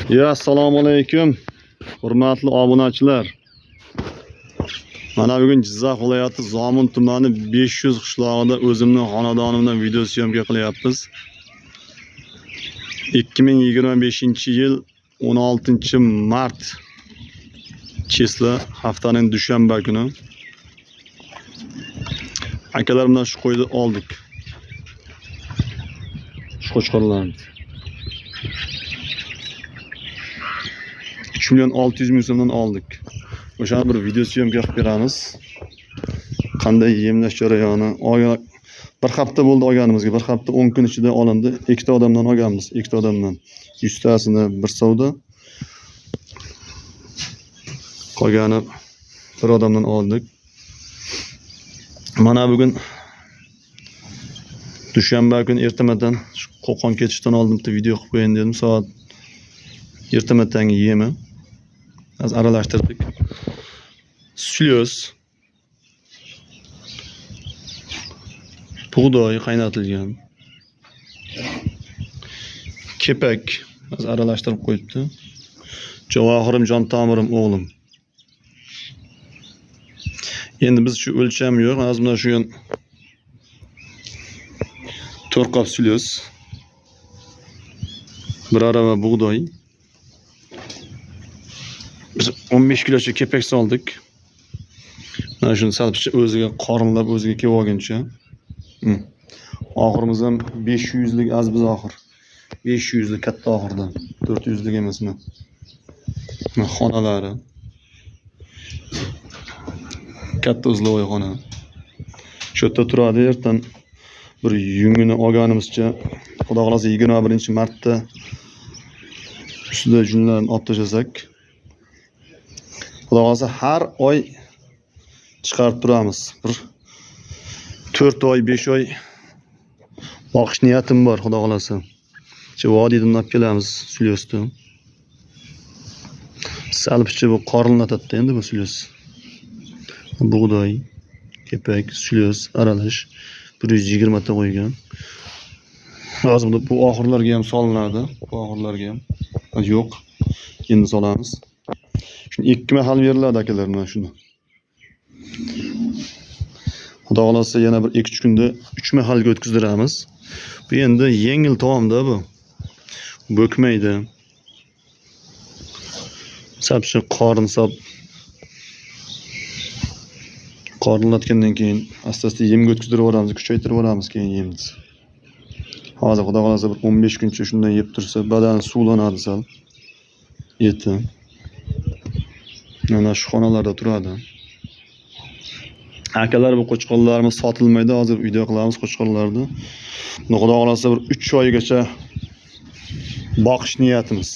Ya assalomu alaykum hurmatli obunachilar. Mana bugun Jizzax viloyati Zomin tumani 500 qishlog'ida o'zimning xonadonimdan video syomka qilyapmiz. 2025-yil 16 mart chesla haftaning dushanba kuni. Akalar bilan shu qo'yni oldik. Shu qo'chqorlarni. 3 milyon 600 ming so'mdan oldik. O'shani bir video syomka qilib beramiz. Qanday yemlash jarayoni. Bir hafta bo'ldi olganimizga. Bir hafta 10 kun ichida olindi. Ikkita odamdan olganmiz. Ikkita odamdan. 100 tasini bir savdo. Qolgani bir odamdan oldik. Mana bugun dushanba kuni ertamadan shu Qo'qon ketishdan oldin bitta video qilib qo'yayin dedim. Soat ertamadangi yemi. Az aralashtirdik. Slyoz, bug'doy qaynatilgan, kepak az aralashtirib qo'yibdi. Javohirim, jon tomirim o'g'lim. Endi biz shu o'lcham yo'q. Hozir mana shu 4 qop slyoz, bir arava bug'doy, biz 15 kilocha kepak soldik. Mana shuni sal picha o'ziga qorinlab o'ziga kelib olguncha. Oxirimiz ham 500 lik az biz oxir. 500 lik katta oxirdan. 400 lik emasmi? Mana xonalari. Katta uzlovoy xona. Shu yerda turadi ertan bir yungini olganimizcha Xudo xolasa 21 martda ustida junlarni olib tashlasak. Xudo xolasa har oy chiqarib turamiz. Bir 4 oy, 5 oy boqish niyatim bor, Xudo xolasa. Shu vodiydan olib kelamiz sulyosni. Sal picha bu qorinlatadi endi bu sulyos. Bug'doy, kepak, sulyos aralash 120 ta qo'ygan. Hozir bu oxirlarga ham solinadi. Bu oxirlarga ham yo'q. Endi solamiz. Shuni 2 mahal beriladi akalar mana shuni. Xudo xolasa yana bir 2-3 kunda 3 mahalga o'tkazdiramiz. Bu endi yengil taomda bu. Bo'kmaydi. Sal qorin sop qorinlatgandan keyin asta-asta yemga o'tkazdirib yuboramiz, kuchaytirib yuboramiz keyin yemni. Hozir Xudo xolasa bir 15 kuncha shundan yeb tursa, badani suvlanadi sal. Eti. Mana shu xonalarda turadi. Akalar bu qo'chqorlarimiz sotilmaydi. Hozir video qilamiz qo'chqorlarni. Buni Xudo xolasa bir 3 oygacha boqish niyatimiz.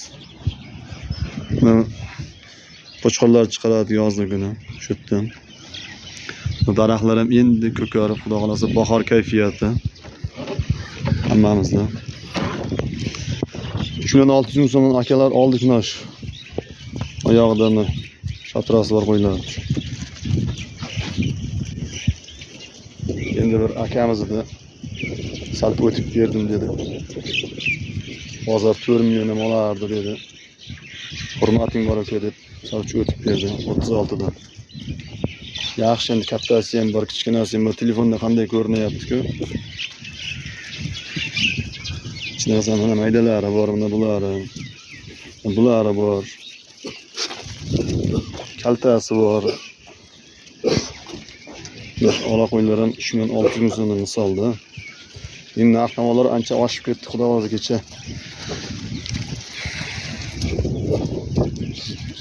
Qo'chqorlar chiqaradi yozda kuni shu yerdan. Bu daraxtlar ham endi ko'karib, Xudo xolasa bahor kayfiyati hammamizda. 3 milyon 600 ming so'mdan akalar oldik mana shu. Oyog'idan shatrasi bor qo'yiladi. Endi bir akamizni sal o'tib berdim dedi. Bozor 4 million ham olardi dedi. Hurmating bor aka deb sal o'tib berdi 36dan. Yaxshi endi kattasi ham bor, kichkinasi ham bor. Telefonda qanday ko'rinyapti-ku. Ichida mana maydalari bor, mana bulari. Bulari bor. Kaltasi bor. Ola qo'ylar ham 3 milyon 600 ming so'mdan misolda. Endi narx-navolar ancha oshib ketdi, Xudo xohlasa kecha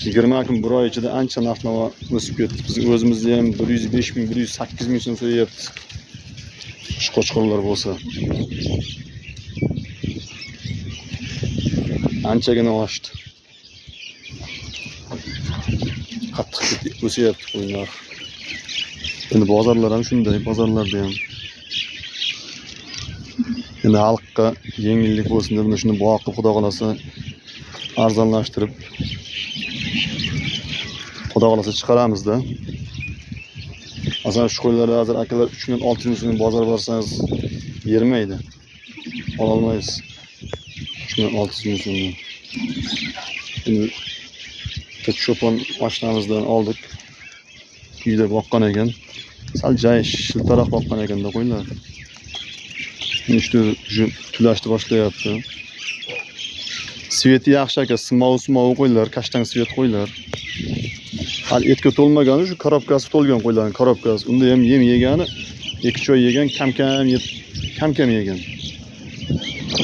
20 kun bir oy ichida ancha narx-navo o'sib ketdi. Biz o'zimizda ham 105 ming, 108 ming so'm so'yapmiz. Shu qo'chqorlar bo'lsa. Anchagina oshdi. Qattiq o'syapti qo'y narxi. Endi bozorlar ham shunday, bozorlarda ham. Endi xalqqa yengillik bo'lsin deb shuni boqib, Xudo xolasa arzonlashtirib Xudo xolasa chiqaramizda. Masalan, shu qo'ylarni hozir akalar 3 milyon 600 ming so'm bozor borsangiz bermaydi. Ola olmaysiz. 3 milyon 600 ming so'mdan. Endi bitta cho'pon oshnamizdan oldik. Uyda boqqan ekan. Sal joyi shiltaroq boqqan ekanda qo'ylar. Endi shu tulashni boshlayapti. Sveti yaxshi aka, simovi qo'ylar, kashtan svet qo'ylar. Hali etga to'lmagani shu korobkasi to'lgan qo'ylarning korobkasi. Unda ham yem yegani 2-3 oy yegan, kam-kam yeb, kam-kam yegan.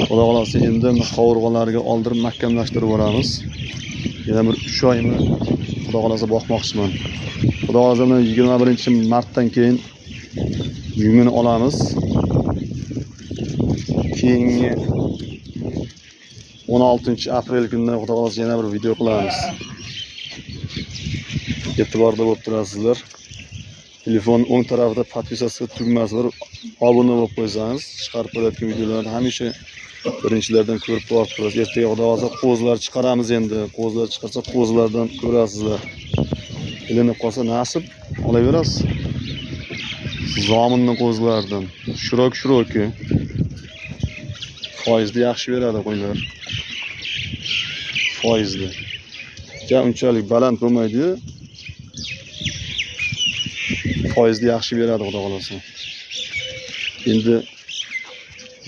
Xudo xolasa endi qovurg'alarga oldirib mahkamlashtirib boramiz. Yana bir 3 oymi Xudo xolasa boqmoqchiman. Xudo xolasa 21-martdan keyin yungini olamiz. Keyingi 16-aprel kunidan Xudo xolasa yana bir video qilamiz. E'tiborda bo'lib turasizlar. Telefon o'ng tarafida podpisatsiya tugmasi bor. Obuna bo'lib qo'ysangiz, chiqarib qo'yayotgan videolarni hamisha birinchilardan ko'rib borib turasiz. Ertaga Xudo xolasa qo'zilar chiqaramiz endi. Qo'zilar chiqarsa qo'zilardan ko'rasizlar. Ilinib qolsa nasib olaverasiz. Zominni qo'zilardan. Shirok-shiroki. Foizni yaxshi beradi qo'ylar. Foizni. Ja unchalik baland bo'lmaydi-yu. Foizni yaxshi beradi Xudo xolasa. Endi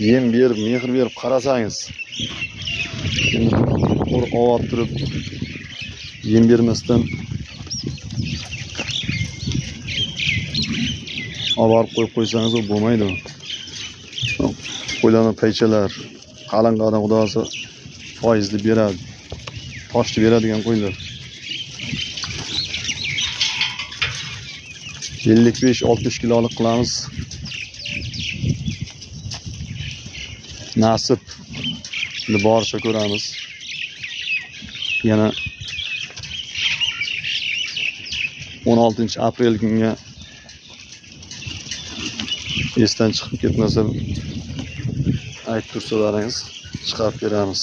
yem berib, mehr berib qarasangiz, endi qo'rq olib turib yem bermasdan olib qo'yib qo'ysangiz u bo'lmaydi. Qo'ylarni paychalar qalin qalin Xudo xolasa foizni beradi. Toshni beradigan qo'ylar. 55-60 kilolik qilamiz. Nasib. Endi boricha ko'ramiz. Yana 16-aprel kunga esdan chiqib ketmasa aytib tursalaringiz chiqarib beramiz.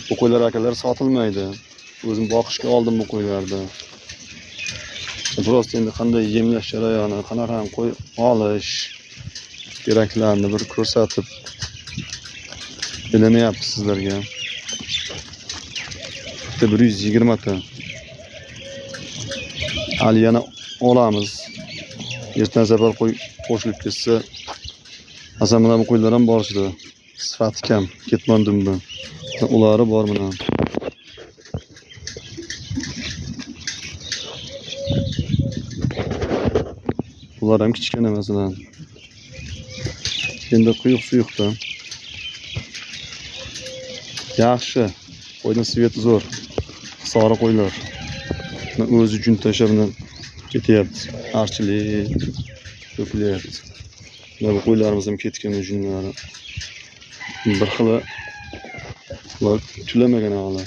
Bu qo'ylar akalar sotilmaydi. O'zim boqishga oldim bu qo'ylarni. Prosta endi qanday yemlash jarayoni, qanaqa qo'y olish keraklarni bir ko'rsatib bilinyapti sizlarga. Bitta 120 ta. Hali yana olamiz. Ertan safar qo'y qo'shilib ketsa, masalan mana bu qo'ylar ham bor ichida. Sifati kam, ketmon dumba. Ular bor mana. Bular ham kichkina masalan. Endi quyuq suyuqda. Yaxshi. Qo'yning sveti zo'r. Sori qo'ylar. O'zi jun tashlab ketyapti. Archilik to'kilyapti. Mana bu qo'ylarimiz ham ketgan junlari. Bir xili ular tulamagan hali.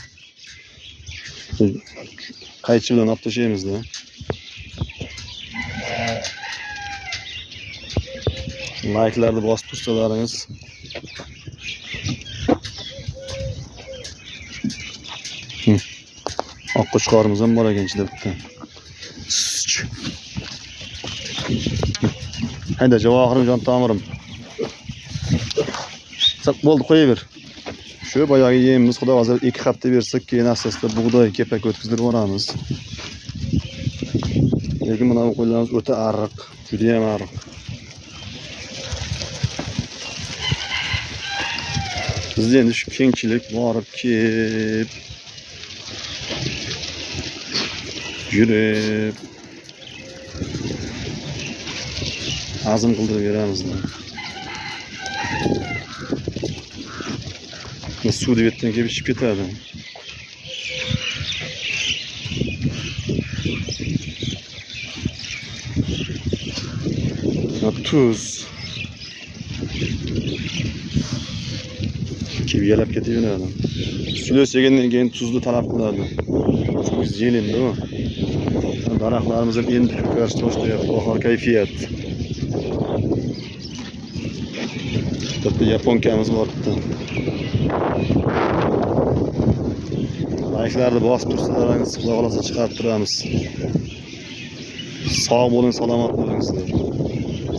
Qaychi bilan olib tashlaymizda. Like'larni bosib tursalaringiz oq qo'chqorimiz ham bor ekan ichida bitta. Hayda javohirim, jon tomirim. Bo'ldi, qo'yaver. Shu boyagi yemimiz Xudo xohlasa 2 hafta bersak, keyin asosida bug'doy kepak o'tkazdirib yuboramiz. Lekin mana bu qo'ylarimiz o'ta ariq, juda ham ariq. Bizda endi shu kengchilik borib kelib yurib azm qildirib beramiz. Suv deb yerdan kelib ichib ketadi. Tuz kelib yalab ketaveradi. Sulos yegandan keyin tuzni talab qiladi. Chunki zelenda u. Daraxtlarimiz ham endi ko'karishni boshlayapti. Bahor kayfiyat. Bitta yaponkamiz bor bitta. Like'larni bosib tursalaringiz, Xudo xolasa chiqarib turamiz. Sog' bo'ling, salomat bo'ling sizlar.